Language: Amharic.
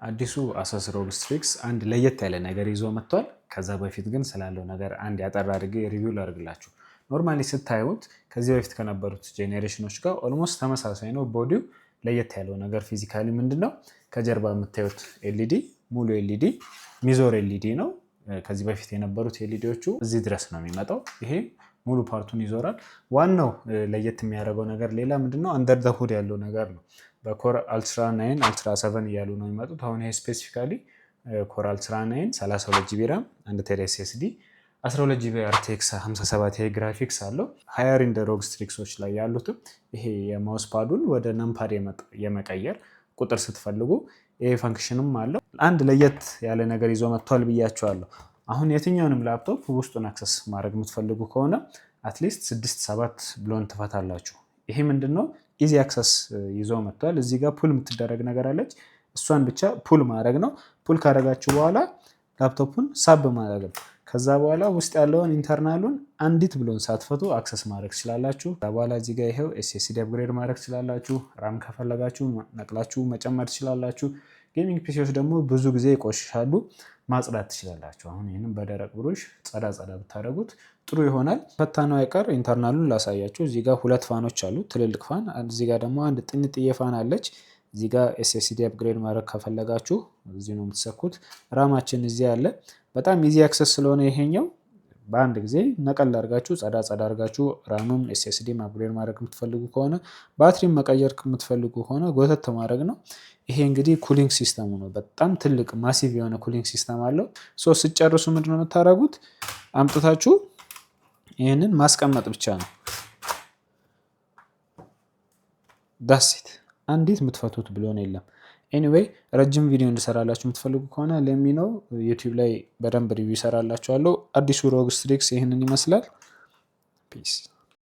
አዲሱ Asus ROG Strix አንድ ለየት ያለ ነገር ይዞ መጥቷል። ከዛ በፊት ግን ስላለው ነገር አንድ ያጠር አድርጌ review ላድርግላችሁ። Normally ስታዩት ከዚህ በፊት ከነበሩት generation ኖች ጋር almost ተመሳሳይ ነው። Body ው ለየት ያለው ነገር physically ምንድን ነው? ከጀርባ የምታዩት LED ሙሉ LED ሚዞር LED ነው። ከዚህ በፊት የነበሩት LED ዎቹ እዚህ ድረስ ነው የሚመጣው። ይሄ ሙሉ part ኡን ይዞራል። ዋናው ለየት የሚያደርገው ነገር ሌላ ምንድነው? Under the hood ያለው ነገር ነው። በ Core Ultra 9፣ Ultra 7 እያሉ ነው የሚመጡት። አሁን ይሄ specifically Core Ultra 9፣ 32 GB RAM፣ 1 tera SSD፣ 12 GB RTX 57 ግራፊክስ አለው። Higher end ROG Strix ኦች ላይ ያሉትም ይሄ የ mouse pad ኡን ወደ numpad የመቀየር ቁጥር ስትፈልጉ ይሄ function ም አለው። አንድ ለየት ያለ ነገር ይዞ መጥቷል ብያችኋለሁ። አሁን የትኛውንም ላፕቶፕ ውስጡን access ማድረግ የምትፈልጉ ከሆነ at least ስድስት ሰባት ብሎን ትፈታላችሁ። ይሄ ምንድን ነው? Easy access ይዞ መጥቷል። እዚህ ጋር pull የምትደረግ ነገር አለች። እሷን ብቻ pull ማድረግ ነው። Pull ካደረጋችሁ በኋላ ላፕቶፑን ሳብ ማድረግ ነው። ከዛ በኋላ ውስጥ ያለውን internal ኡን አንዲት ብሎን ሳትፈቱ access ማድረግ ትችላላችሁ። ከዛ በኋላ እዚህ ጋር ይሄው SSD upgrade ማድረግ ትችላላችሁ። RAM ከፈለጋችሁ ነቅላችሁ መጨመር ትችላላችሁ። Gaming PC ዎች ደግሞ ብዙ ጊዜ ይቆሽሻሉ፣ ማጽዳት ትችላላችሁ። አሁን ይህንም በደረቅ ብሩሽ ጸዳ ጸዳ ብታደርጉት ጥሩ ይሆናል። ፈታነው አይቀር internal ኡን ላሳያችሁ። እዚህ ጋር ሁለት fan ኦች አሉ፣ ትልልቅ fan። እዚህ ጋር ደግሞ አንድ ጥንጥዬ fan አለች። እዚህ ጋር SSD upgrade ማድረግ ከፈለጋችሁ እዚህ ነው የምትሰኩት። RAM ኣችን እዚህ አለ። በጣም easy access ስለሆነ ይሄኛው በአንድ ጊዜ ነቀል አድርጋችሁ ጸዳ ጸዳ አድርጋችሁ RAM ም SSD ም upgrade ማድረግ የምትፈልጉ ከሆነ፣ ባትሪም መቀየር የምትፈልጉ ከሆነ ጎተት ማድረግ ነው። ይሄ እንግዲህ cooling system ኡ ነው። በጣም ትልቅ massive የሆነ cooling system አለው። So ስትጨርሱ ምንድነው የምታደርጉት? አምጥታችሁ ይህንን ማስቀመጥ ብቻ ነው። That's it። አንዲት የምትፈቱት ብሎን የለም። Anyway፣ ረጅም ቪዲዮ እንድሰራላችሁ የምትፈልጉ ከሆነ let me know። YouTube ላይ በደንብ review ይሰራላችኋለሁ። አዲሱ ROG Strix ይህንን ይመስላል። Peace.